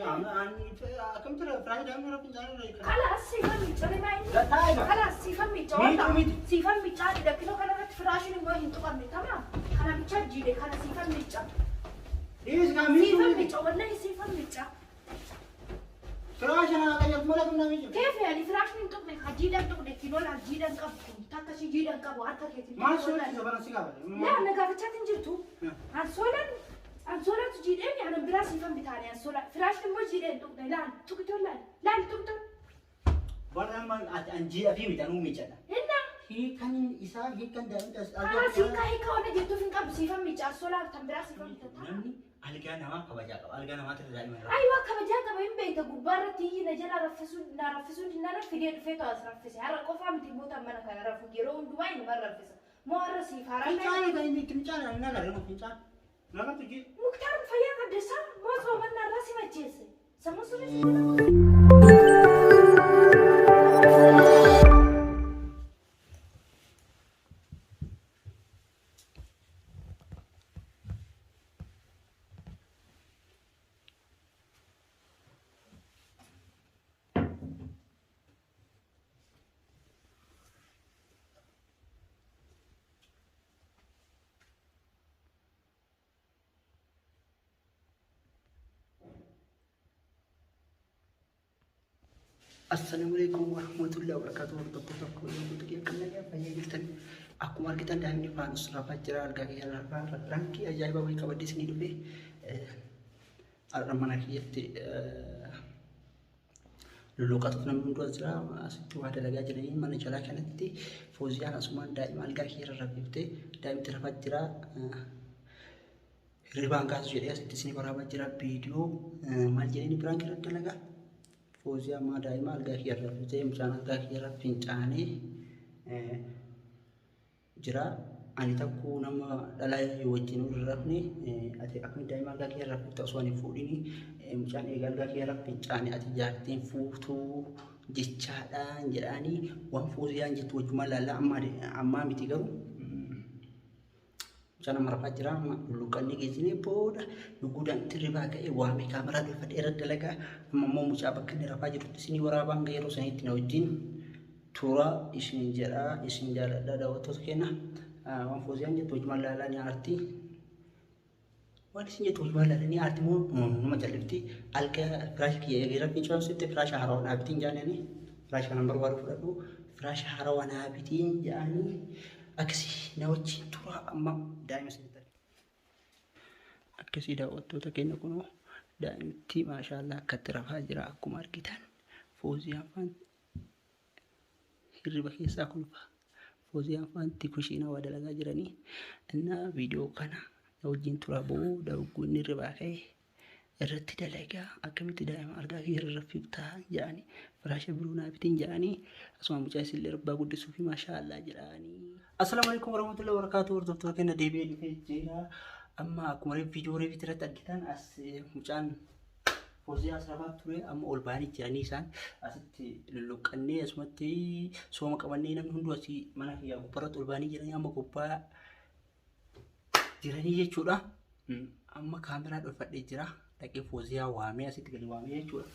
Akkamitti firaasha daa'imni irra fincaanii irra hiikan? Kalaas siifan miicame maa inni? Taa'e ba. Kalaas siifan miica Miicuu wanta. miti. Siifan miicaa dha kinoo kana irratti firaashiin immoo hin tuqamne tamaam. Kana bichaa jiidhe kana siifan miica. Dhiis kaa miicuu Siifan miti. miica wallahi siifan miica. Firaasha naa qayyartu malee kun naa miicuu. Keefi ani firaashiin hin tuqne ha jiidhan tuqne kinoo laal jiidhan qabu kun takka shi jiidhan qabu harka keetiin. Maal soolchisa bana si gaafate? Laa na gaafachaatiin jirtu. Ansoolaan ansoolaatu jiidheen anan biraa siifan bitaane ansoolaa firaashiin immoo jiidhee hin tuqne laal tuqitoon laal laal tuqitoon. Barra amma ati an jiidha fi miti anuu miicadha. Hinna. Hiikan isaa hiikan daa'imni as Karaa siikaa hiikaa waan jettuuf hin qabdu siifan miica ansoolaa tan biraa siifan bitata. Namni algaa namaa kabajaa qaba. Algaa namaatti daa'ima irraa. Ayiwaa kabajaa qaba hin beekta gubbaa irratti iyyi na jala raffisuu na raffisuu dinnaan fidee dhufee to'as raffise har'a qofaa miti immoo tan mana kana rafu yeroo hundumaa inuma raffisa moo har'a siif haraa Fincaanii kan inni itti fincaanii ani nagarre nu fincaan. Narratti jii. Muktaar fayyaa qabdeessaa moo soomanna irraa si macheesse sammuu sunis. Assalaamu alaikum warahmatullahi wabarakatuh. Hordoftoota kabajamtoota kiyya kan nagaa fayyaa jirtan. Akkuma argitan daa'imni faanus rafaa jira algaa kiyya rafaa rankii ajaa'ibaa wayii qabadhee isinii dhufe. Har'a mana kiyyatti lulluuqatuuf namni hunduu as jira. Asitti waa dalagaa jiranii mana jalaa kanatti Fooziyaan asumaan daa'ima algaa kiyya irra rafiftee daa'imti rafaa jira. Hirribaan kaasu jedhee asitti isinii waraabaa jira viidiyoo maal jedhanii biraan irratti dalagaa. Fooziyaa ammaa daa'ima algaa kiyya irra rafiftee mucaan algaa kiyya irra fincaanee jira. Ani takkuu nama dhalaa wajjin hin rafne ati akkamitti daa'ima algaa kiyya irra rafifta osoo ani fuudhini mucaan eega algaa kiyya irra fincaane ati jaartiin fuutuu jechaadhaan jedhaanii waan fooziyaan jettu wajjumaan laallaa ammaa miti garuu. Mucaan amma rafaa jira. Amma lulluqqannee geessinee booda luguudhaan itti ribaa ka'ee waamee kaameraa dhufadhee irra dalagaa. Amma immoo mucaa bakka inni rafaa jirutti isinii waraabaa hanga yeroo saniitti na wajjin tura isin jedha isin jaaladha daawwattoota keenya. Waan fooziyaan jettu wajjumaan laalaa ni aarti. Waan isin jettu wajjumaan laalaa ni aarti moo numa callifti. Alga firaasha kiyya eegee rabbiin cimsitte firaasha haarawaa naa bitiin jaananii firaasha kanan barbaadu fudhadhu firaasha haarawaa naa bitiin jaanii akkasii na wajjin turaa amma daa'ima isinitti argina. Akkasii daawwattoota keenya kunoo daa'imti maashaallaa akkatti rafaa jira akkuma argitan fooziyaan faan hirriba keessaa kolfa. Fooziyaan faanti kushiinaa waa dalagaa jiranii. Innaa viidiyoo kana na wajjin tura booda hogguu inni hirribaa ka'e irratti dalagaa akkamitti daa'ima argaa kee irra raffiftaa jedhanii firaasha biroo naa bitiin jedhanii asuma mucaa isillee rabbaa guddisuu fi maashaa Allah jedhanii. Assalaamu alaikum warahmatullahi wabarakatuh hordoftoota keenya deebi'ee dhufee jira. Amma akkuma viidiyoo reefitti irratti argitan as mucaan Fooziyaa as rafaa ture amma ol ba'anii jiranii isaan asitti lulluqqannee asumatti sooma qabannee namni hunduu asii mana kiyyaa gubbaarratti ol ba'anii jiranii amma gubbaa jiranii jechuudha. Amma kaameraa dhofadhee jira. Dhaqee Fooziyaa waamee asitti gadi waamee jechuudha.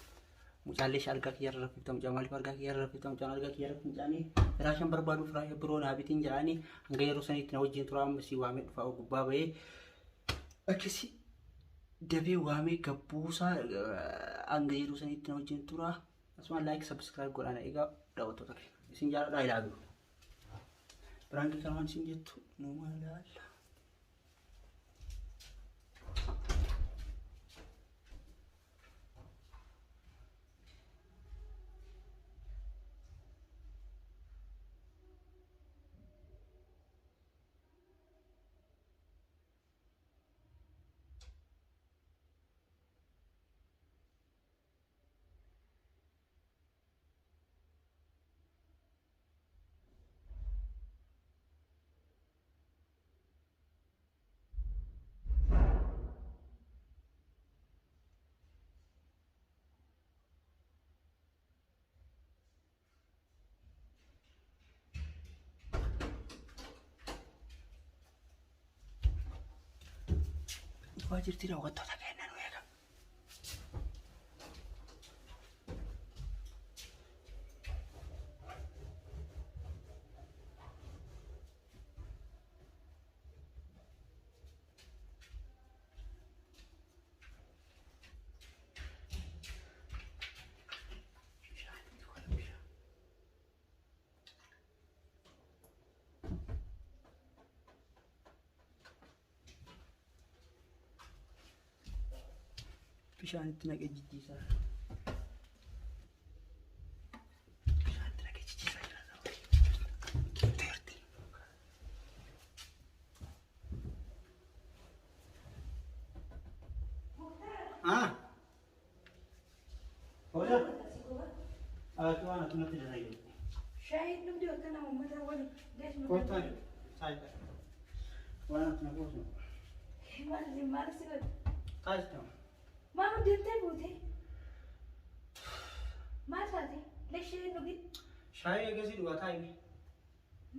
Mucaallee ishee argaa kiyya irra raffifta mucaa maaliif argaa kiyya irra raffifta mucaan argaa kiyya irra fincaanii firaashan barbaadu firaasha biroo naa bitiin jedhaanii hanga yeroo saniitti na wajjin tura amma si waamee dhufa gubbaa bahee akkasii dafee waamee gabbuusaa hanga yeroo saniitti na wajjin tura. Asumaan like subscribe godhaa na eegaa daawwattoota keenya. Isin jaaladhaa ilaalu. Biraankii kana waan isin jettu numa ilaalla. Dhufaa jirti daawwattoota keenya nu eega. Bishaanitti naqee jijjiisaa. Bishaanitti naqee jijjiisaa jira. Teerti. Ah. Hola. Ati waan atumatti dalagu. Shaayiin dhugdee akkana uummata waliin deesmu. Kottaa taa'ita. Waan atuna gootu. Maal maal si godhe? Taa'ita. Maal deemtee buute? Maal taate? Leshee dhugi. Shaayii eegasii dhugaa taa'i.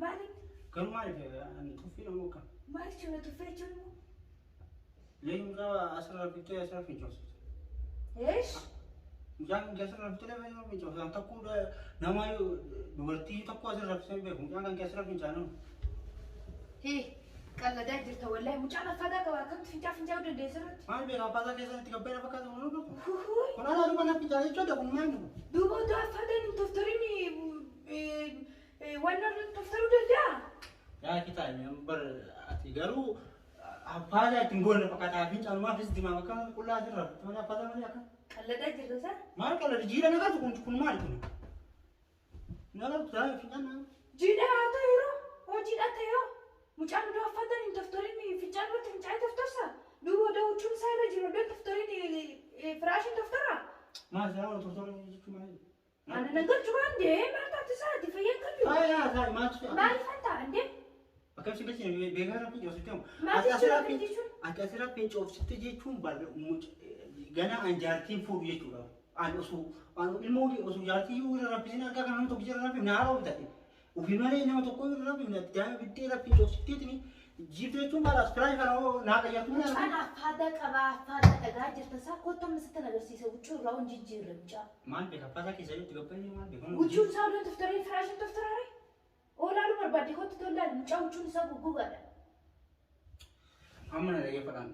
Maaliif? Garuu maaliif ani tuffii nama akkam? Maal jechuudha tuffee jechuun immoo? Leen mucaa asirra bittee asirra fincoofsite. Eesh! Mucaan kan asirra bittee lafa fincoofsisan tokko nama dubartii tokko asirra raffisee beeku. Mucaan kan asirra fincaanu. Hee! Qalladaa jirta wallahi mucaan affaataa qaba akkamitti fincaa fincaa'uu dandeessa irratti? Maal beekaa affaataa keessatti gabbee lafa kaasa kun beeku. Huhuy! Kun alaa duuba na fincaa'e jechuudha kun maal kun? Duuba otoo affaataan hin toftoriin waan irra toftoruu danda'a? Yaa kitaabe bar ati garuu affaataa ittiin goone fakkaata fincaanumaafis dimaa bakka qullaa asirra malee affaataa malee akka. Qalladaa jirta isaa? Maal qalladi jiidha nagatu kun kun maali kun? Nagatu taa fincaan naa. Jiidha haa ta'u yeroo hojiidha ta'e yoo mucaan odoo affaataan hin toftoriin fincaan irratti fincaa'ee toftorsa. Duuba odoo huccuun isaa irra jiru odoo hin toftoriin firaashiin toftora. Maal silaa wal tortora jechuun maali? Ana nan galchu waan dee maal taate isaati fayyaan qabdu. Taa'e yaa taa'e maaltu Maaliif an ta'a indee? Akkam si galchine beekaa irra fincoofsitte moo? Maal Ati asirra jechuudha jechuun? Ati asirra fincoofsitte jechuun gana an jaartiin fuudhu jechuudha. An osoo an ilmoo osoo jaartii yoo irra raffisine argaa kan nama tokko irra raffifne haala bitate. Ofii malee nama tokko irra raffifne daa'ima biddee irra fincoofsitteetini jiifte jechuun maal as firaashi kana hoo naa qayyartu malee. Mucaan affaataa qaba affaataa dhagaa jirta isaa kottu amma sitti agarsiisa huccuu irraa hin jijjiirre mucaa. Maal beeka affaataa keessa yoo itti gabbayyee maal beeka? Huccuun isaa odoon toftoriin firaashiin toftoraare? Oolaaluu barbaadde kottu tollaan mucaa huccuun isaa goggogaadha. Amma na dhaggeeffadhaan.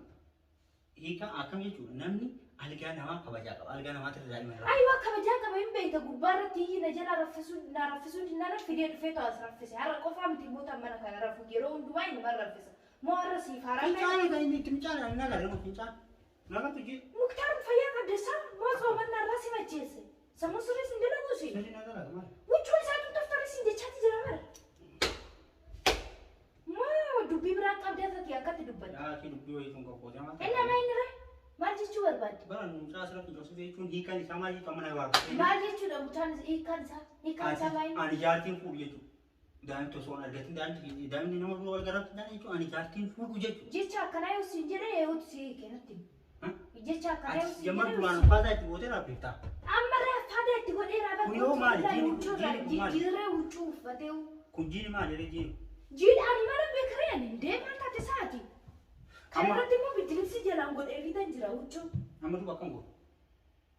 Hiika akkam jechuudha namni algaa namaa kabajaa qaba. Algaa namaatti irra daa'ima irra. Ayiwa kabajaa qaba hin beekta gubbaa irratti iyyi na jalaa raffisuu na raffisuu dinnaan fidee dhufee ta'as raffise. Har'a qofaa miti immoo tan mana kana rafu yeroo hundumaa inuma raffisa. Moo har'a siif haaraa ta'e? Fincaan kan inni itti fincaan ani nagarre moo fincaan? Nagatu jee. Muktaar fayyaa qabda isaa moo soomannaa irraa si macheesse? Sammuu sirriis hin dalaguusi. Sirri nagara maal? Huccuun isaa tun toftorri siin jechaati jira bara. Moo dubbii biraa qabdaa taate akkatti dubbatte? Yaa kee dubbii wayii tun qoqqoodee maal? Inni nama inni ree? Maal jechuu barbaadde? Bara mucaa asirra fincoofsite jechuun hiikaan isaa maal jechuudha mana barbaadu? Maal jechuudha mucaan hiikkaan isaa? Hiikkaan isaa maal? Ani jaartiin fuudhu jechuudha. Daa'imti osoo hin argatin daa'imni nama biroo wal gargaartu danda'an jechuudha. Ani jaartiin fuudhu jechuudha. Jecha akkanaa yoo siin jedhe eeguutu si hiike natti himi. Jecha akkanaa yoo Ati siin jamma jedhe duraan uffata itti gootee raffifta. Amma ree affaata itti godhee raaba Kun yoo maali? Huccuu irraa Jiini kun maali? jijjiirree huccuu uffatee. Kun jiini maali ree jiini? Jiidha ani mana beekaree ani ndee maal taate isaati? Kana Amma- irratti immoo biddilibsi jalaan godhee fitan jira huccuu. Amma duuba akkam godhu?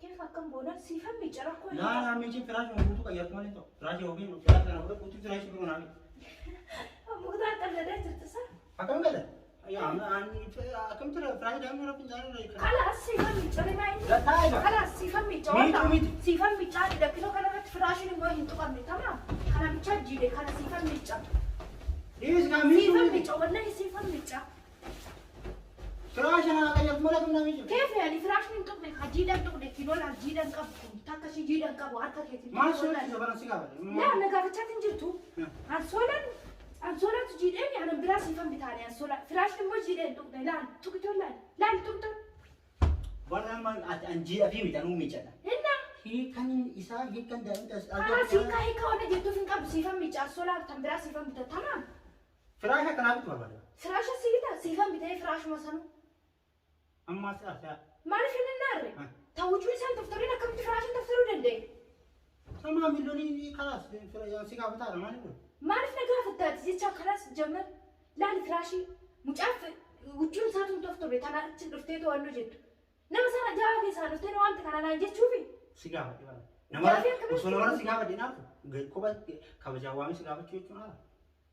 Keef akkam goona siifan miica rakkoo hin Laa qabu. laa miici firaashii guutuu qayyartu malee ta'u. Firaashii yookiin firaashii kana fudhadhu firaashii biroo naa bitu. Muktaar qalladaa jirta isaa. Akkam gala? Yaa ani akkamitti firaashii daa'imni irra fincaanii irra Kalaas siifan miica rimaa inni. Taa'e ba. Kalaas siifan miica Miicu waan miti. siifan miicaa dhaqqinoo kana irratti firaashiin immoo hin tuqamne tamaam. Kana bichaa jiidhe kana siifan miica. Dhiis kaa miicu Siifan miti. miica wallahi siifan miica. Firaashii naa qayyartu malee akkam naa miicu? Keef yaani firaashni hin tuqne ka jiidhan tuqne kinoo laal jiidhan qabu kun takka ishii jiidhan qabu harka keetiin. Maal soolii bara si gaafate? Laa na gaafachaatiin jirtu. Ansoolaan ansoolaatu jiidheen anan biraa siifan bitaane ansoolaa firaashni immoo jiidheen hin tuqne laal tuqitoon laal laal tuqitoon. Warra amma ati an jiidha fi miti anuu miicadha. Hinna Hiikan isaa hiikan daa'imni as karaa siikaa hiikaa waan jettuuf hin qabdu siifan miica ansoolaa tan biraa siifan bita tamaam. Firaasha akkanaa bitu barbaada. Firaasha si bita siifan bitee firaashuma sanuu. Amma as as Maaliif hin naarre? Ta'uucuun isaan toftoriin akkamitti firaashin toftoruu danda'e? Sama miliyoonii kalaas si gaafataadha maali kun? Maaliif na gaafattaati jecha kalaas jammar laali firaashii mucaaf huccuun isaa tun toftorre tana achi dhuftee to'annoo jettu. Nama sana jaha keessaa dhuftee na waamte kana naan jechuufi. Si gaafadhe bara. Gaafii akkamitti? Osoo namarra si gaafadhe naafu kopha kabajaa waamee si gaafachuu jechuun haala.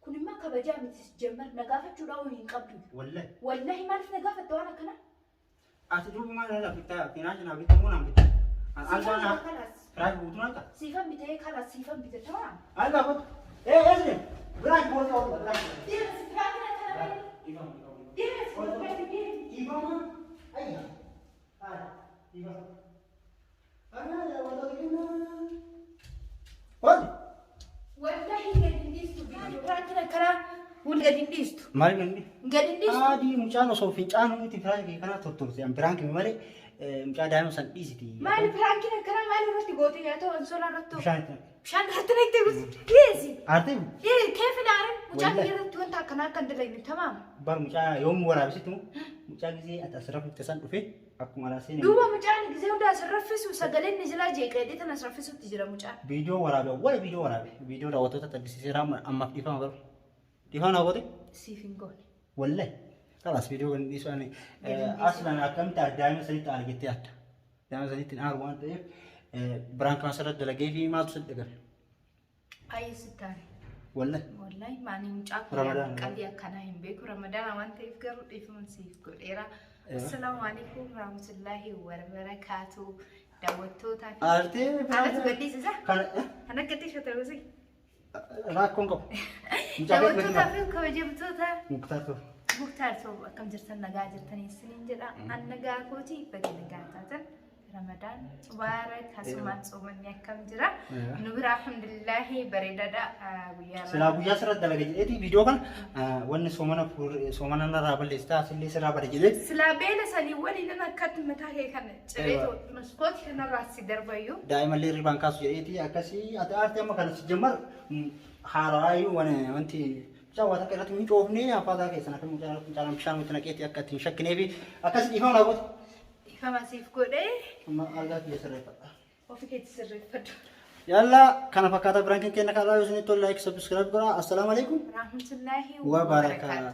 Kun immoo kabajaa miti jammar na gaafachuudhaan hin qabdu. Wallahi. Wallahi maaliif na gaafatte waan akkanaa? Ati duuba maal irraa bittaa firaasha naa bittaa moo naan bittaa? Algaa naa Kalaas firaasha guutuu naa bittaa? siifan bitee kalaas siifan bite tamam. Algaa kottu. Ee eesne firaasha boolii oolu firaasha. Deemsi firaashina kana bayi. Ifama. Deemsi firaashina deemsi. Ifama. Ayya. Haala. Hoji. Wallahi gadi hin dhiistu. Piraankiin akkanaa wal gadi hin dhiistu. Maal inni? Gadi hin dhiistu. Adii mucaan osoo fincaanuu miti piraankii kana tortorte. An piraankii malee mucaa daa'ima san dhiisiti. Maali piraankiin akkanaa maal irratti goote yaa ta'u ansoolaa irratti ta'u. Bishaan itti naqe. Bishaan irratti naqxee guutu. Dhiyeessi. Aartee Keefi naarin mucaa Wallahi. kiyya irratti wanta akkanaa akka hin dalagne tamaam. Bar mucaa yoom waraabisitu mucaa gisee ati as rafte san dhufe akkuma alaa seene. Duuba mucaan gisee hunda as raffisu sagaleen ni jala jeeqee tan as raffisutti jira mucaan. Viidiyoo waraabe wala viidiyoo waraabe viidiyoo daawwattoota agarsiiseera ammaaf dhiifama garuu. Dhiifama naa goote? Siif hin goone. Wallahi. Kalaas viidiyoo kan dhiisu ani aslaan akkamitti daa'ima sanitti aara jettee yaadda. Daa'ima sanitti hin aaru waan ta'eef biraan kan asirratti dalagee fi maaltu sitti dhagame? Baay'ee sitti aare. Wallahi. Wallahi maani mucaa kun Ramadaana. qalbii akkanaa hin beeku ramadaana waan ta'eef garuu dhiifama siif godheera. Assalaamu alaikum warahmatullahi wabarakatuh. Daawwattootaa fi Aartee Anatu gadhiisisa? Kana Ana gadhiisa ta'uusi. rakkoon qabu. Mucaa kee Daawwattootaa fi kabajamtoota Muktaar ta'u. Muktaar ta'u akkam jirtan nagaa jirtanii isiniin jedha. An nagaa kooti baga nagaa taatan. Ramadaan mubaarak asumaan tsoomanni akkam jira. Nu bira alhamdulillahi bareedaadha guyyaa Silaa guyyaa sirratti dalaga jedheeti viidiyoo kana wanni soomana soomana narraa balleessita asillee sirraa bada jedhee. Silaa beela sanii waliin nan akkatti mataa kee kana cireetoo maskooti kanarraa si darbayyuu. Daa'imallee ribaan kaasu jedheeti akkasii ati aartee amma kana si jammar haaraayyuu wanti mucaa waa takka irratti micoofnee afaataa keessan akka mucaan bishaan nuti naqeetti akka ittiin shakkinee fi akkasii dhiifama naa goote. Dhiifama siif godhee Amma argaa kiyya sirreeffadha. ofii keetti sirreeffadhu. Yalla kana fakkaata biraan kan kenna karaa yoo isinitti tolle like subscribe godhaa. Assalaamu alaikum. Rahmatullahi Wa barakaatuh.